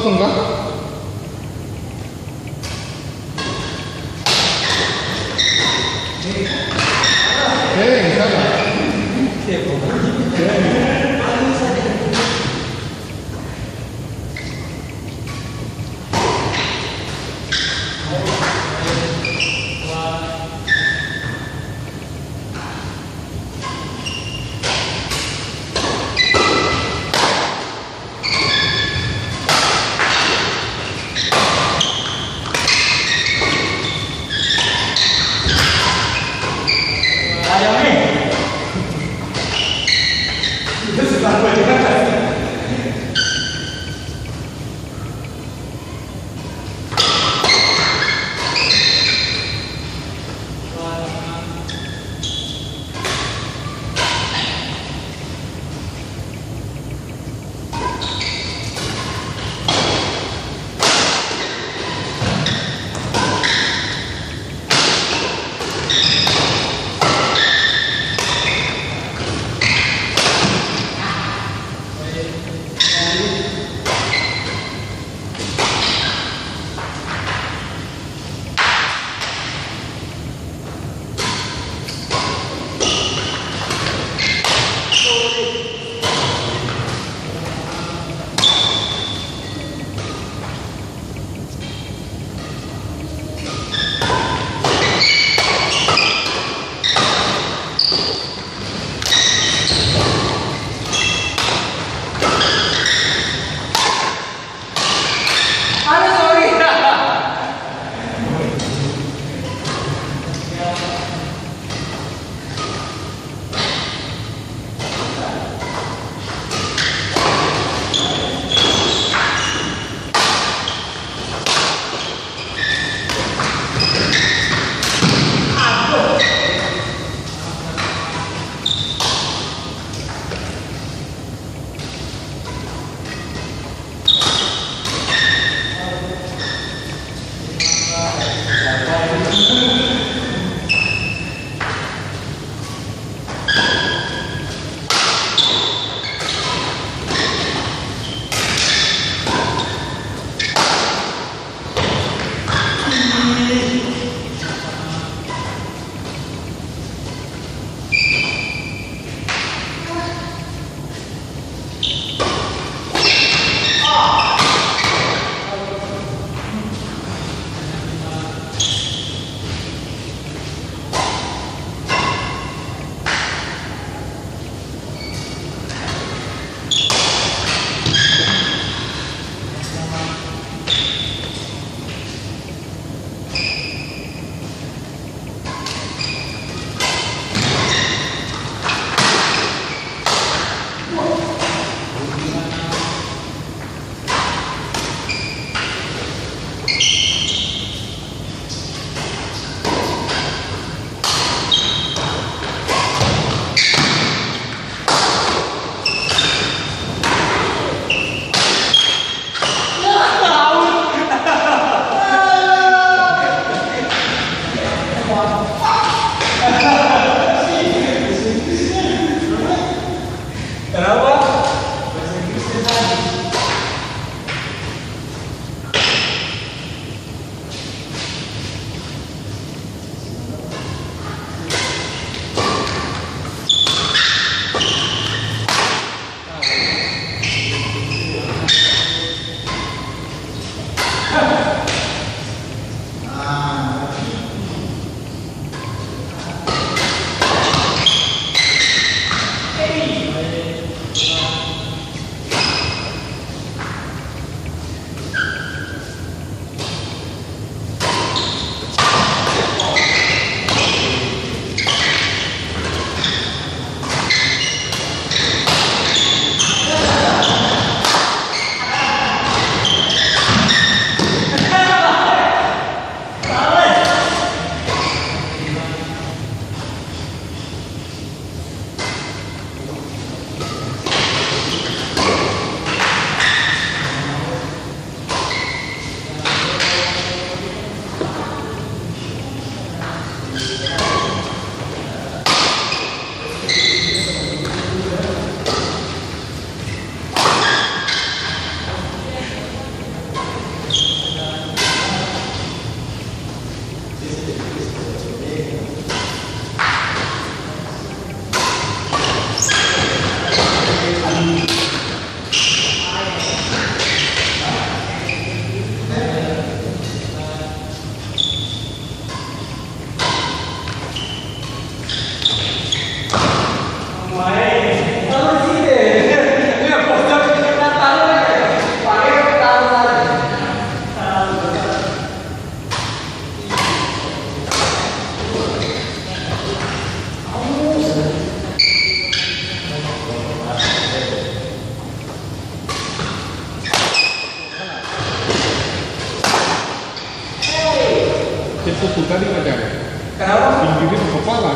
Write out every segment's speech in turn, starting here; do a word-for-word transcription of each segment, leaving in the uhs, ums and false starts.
Kosong ka? Hei, salah. Seng fokus tadi macam. Kenapa? Tinggi dia kapala.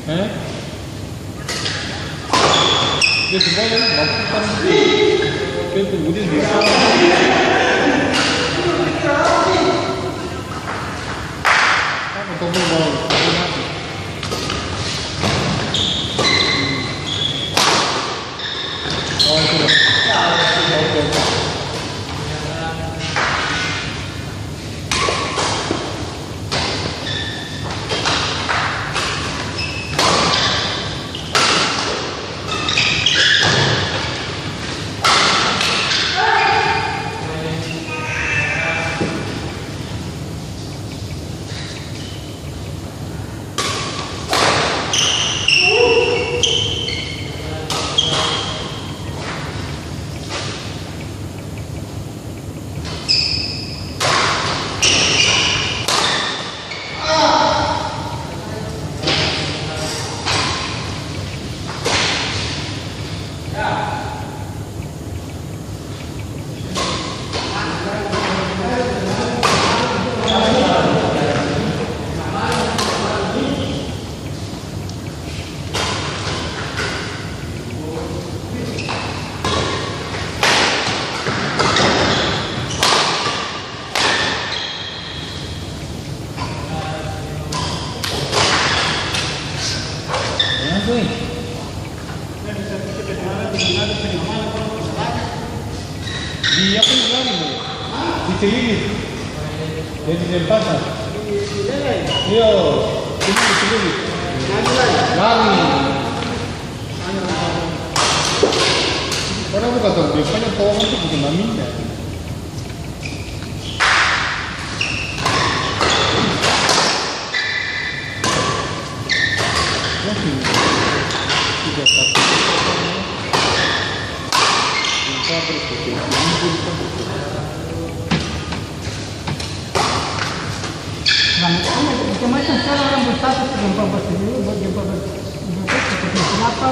Eh? Dia sudah ya, bagus kan? Dia tunggu dia di. Apa kau mau bawa? Oh, itu. Oke, oke. Di apa yang lari, Bu? Di Cililin. Jadi Denpasar. Iyo, cuma di Cililin. Lari. Orang bukan tahu, biasanya tolong tuh bukan maminya. Macam-macam sekarang orang berstatus gempa bersetuju, gempa ber-, gempa seperti kenapa?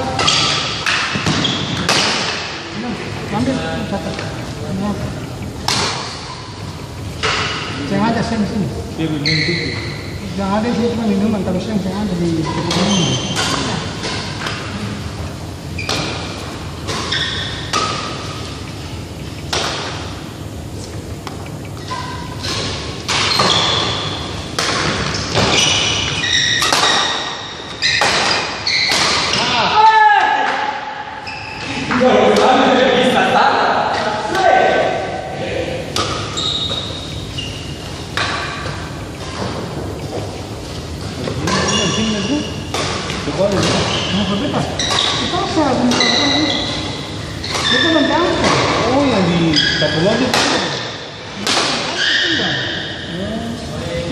Nah, ambil satu. Nah. Seng ada seng sini. Dia minum tuh. Yang ada sih cuma minuman, kalau seng, seng ada di toko minum. Oh, yang di Kapulauan itu.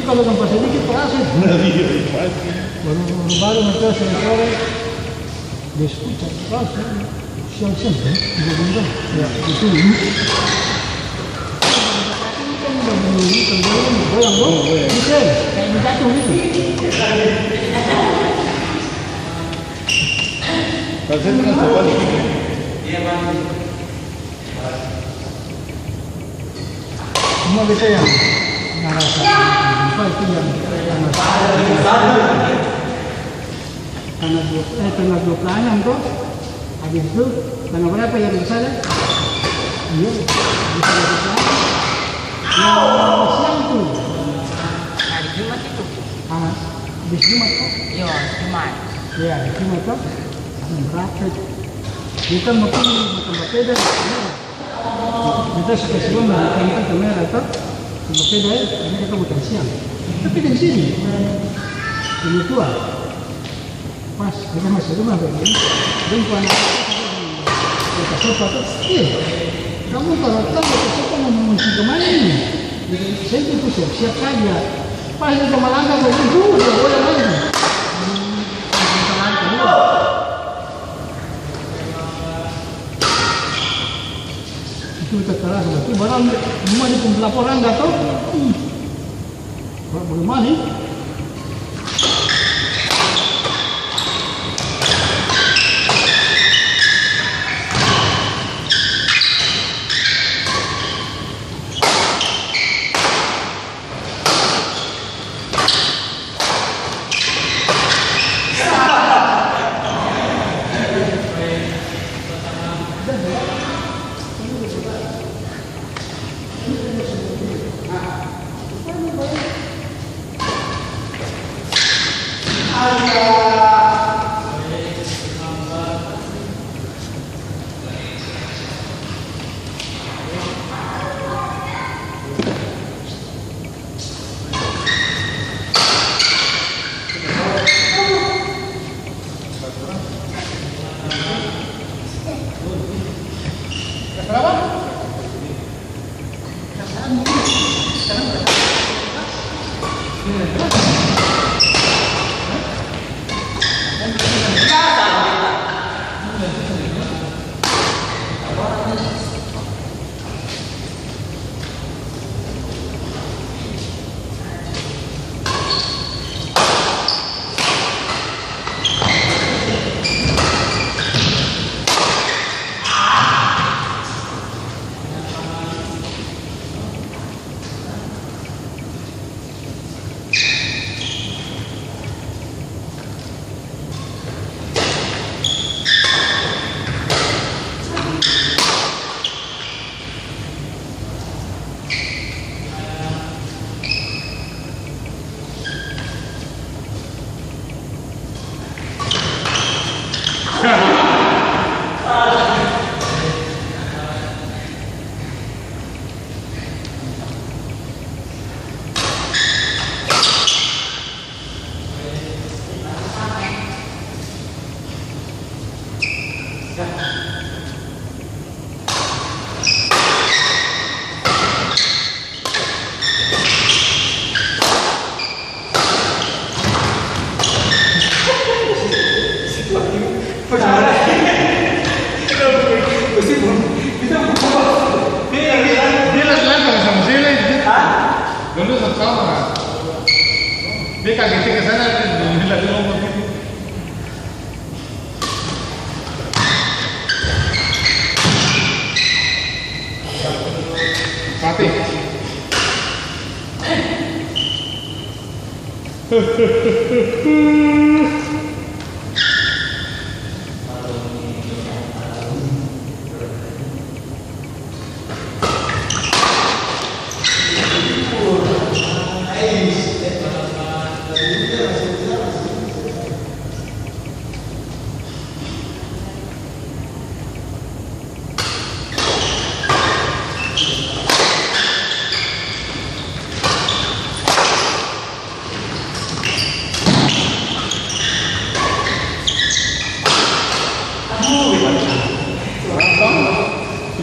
Kalau tampa sadiki parasa. Iya, pasti. Baru, baru, baru nanti sore-sore, dia kucak, parasa. Siang-siang, ya? Tiga bulan. Ya, itu ini. Goyang, goyang. Oh, goyang. Bisa, kayak jatuh gitu. Kalau saya pernah coba di Cuma beta yang ngarasa, apa itu yang tanggal, tanggal dua, eh, tanggal dua puluh enam to? Habis itu, tanggal berapa yang di sana? Iya, di tanggal dua puluh enam. Yang siang tuh. Hari Jumat itu. Ah, habis Jumat to? Iya, Jumat. Iya, habis Jumat to. Jam berapa itu? Kita mau pergi makan papeda, iya. Beta su kasi uang dari kamera to, su papeda e, karna beta bukang siang. Tapi dari sini, dong tua. Pas beta masi rumah bagini, dong pung anak beta sopa to, "Eh, kamu kalo tau beta sopa mo mangungsi kamana ini?" Beta bilang, "Saya itu siap-siap saja." Pas beta malangka bagini, duh, dia goyang lagi. Itu beta tarasa batul, barang rumah dia pung pelaporan da to. Ih, ba-, bagaimana ini? Dia, dia, dia lari-lari sama saya lai, dia. Hah? Dulu sama-sama. Dia kaget ke sana, dia lari lompat gitu. Mati.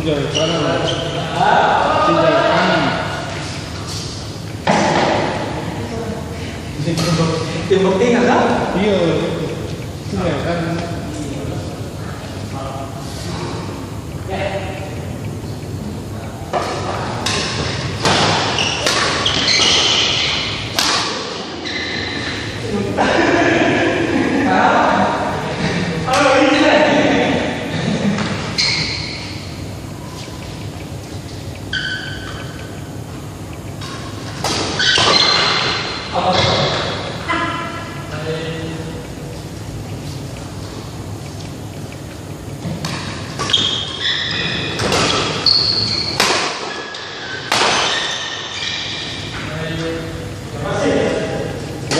Tinggal kanan. Tinggal kanan. Tembok tinggal, kan? Iya. Iya, kan?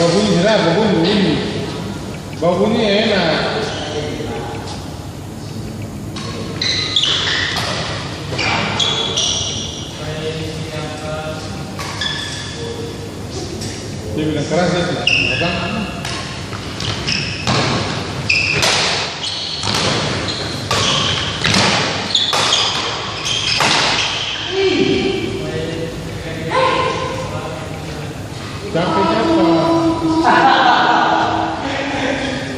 Babunyi sira, babunyi, babunyi. Babunyi enak. Dia bilang keras, dia bilang, "Capek, capek."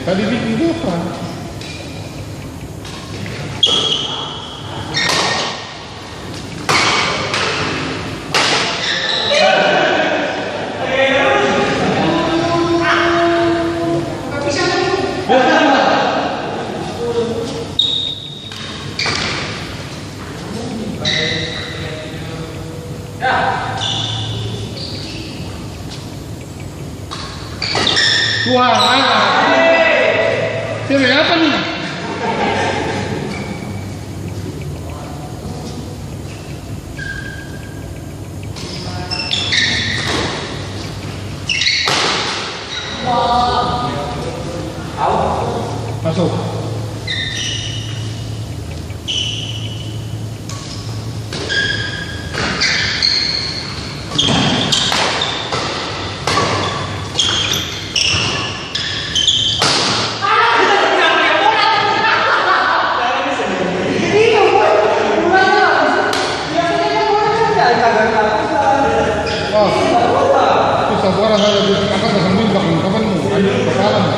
Tadi biking apa? Tuhan, ah. Cewek apa nih? Masuk. Oh, itu satu orang ada di atas, ada sambing belakang, kapan mo? Ada kepala mo?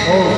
Oh,